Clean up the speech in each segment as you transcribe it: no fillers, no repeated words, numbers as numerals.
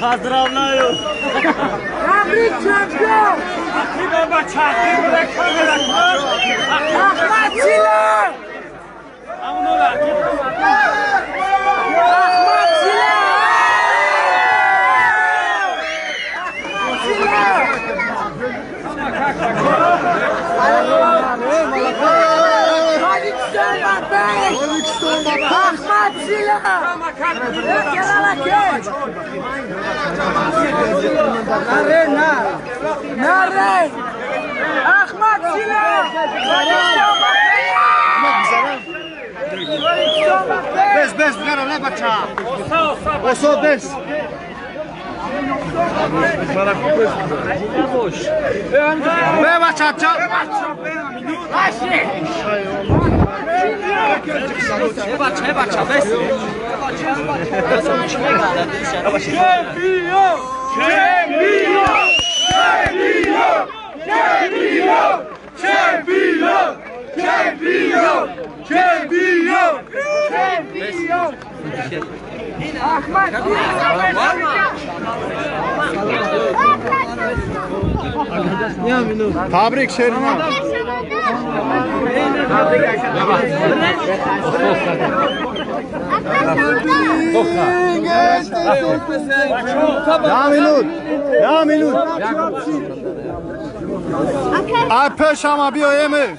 Поздравляю! Табрик, чемпион! Ахмад Сила! Ахмад Сила! Ахмад Сила! Ахмад Сила! Без, без, не бача! Осо, без! Бе, бача, ча! Бача, бес! Чемпион! Чемпион! Чемпион! Чемпион! Чемпион! Чемпион! Чемпион! Ахмад! Табрик, Шерман! Я минут! Я минут! А пешама био еме!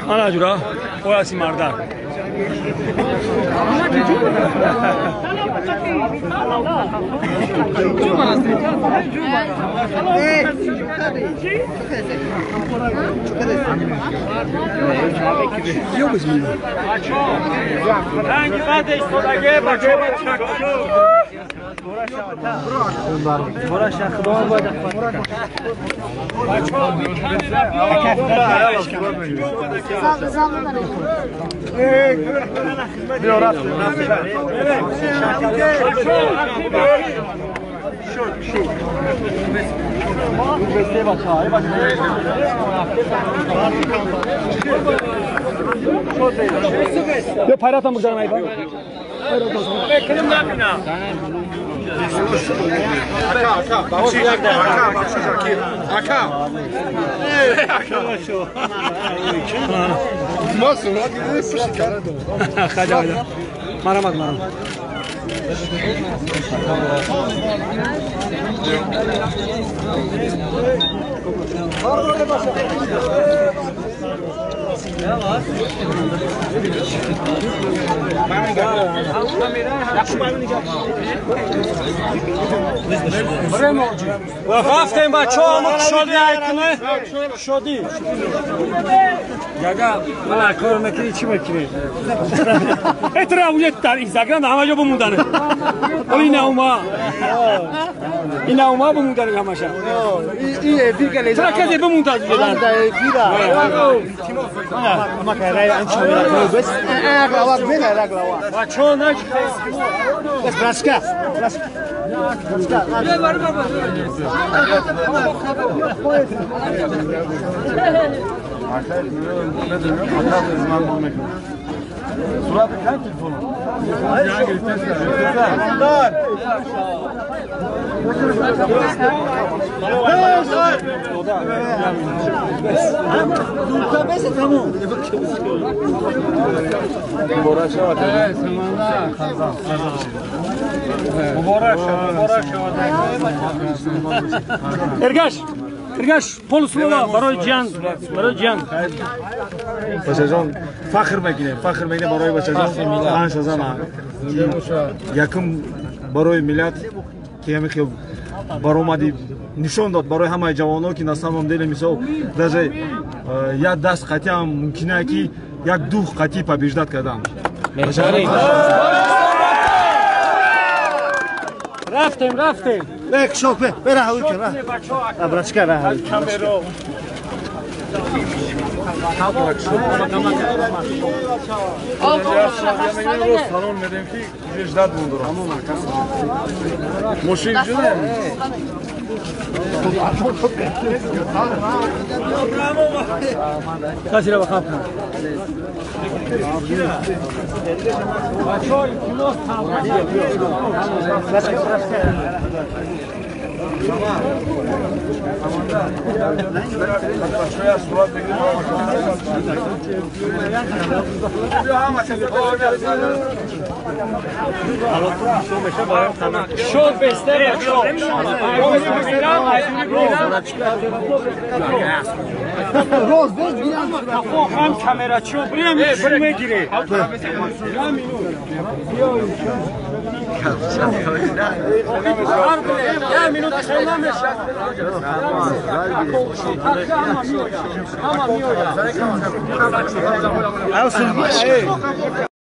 Ана ҷура, ояси мардак. Рафтем бачаҳо, мо кушодӣ айкуне? Кушодӣ. Гага, мана кор мекунӣ, чӣ мекунӣ? Этра уже дар Инстаграм ҳама ҷо бумудане. Оли ина ума. Ина ума бумудане ҳамаша. Чара касе бумуд аз ҷо? Бачаҳо нач. Сурат кан телефону. Эргаш, Эргаш, полуслова барои ҷанг, барои ҷанг. Бачаҷон, фахр мекунем, фахр мекунем барои бачаҷон. Панҷ зана. Якум барои миллат ки ҳамин хел баромади нишон дод барои ҳамаи ҷавонҳо, ки на самом деле мисол даже як даст қатъи ҳам мумкин ки як дух қатъи побеждать кардан. Рафтем, рафтем. Бек шок, бера ҳавӣ кара. Абрачка ра ҳавӣ. Салон медем ки ждать бундурам. Мошин ҷуда. Касира бахаб. Шод бестер, шод. Роз, боз бинам. Ҳам камерачио бирем, шу мегире. Я минут хела меша. Ҳама меояд.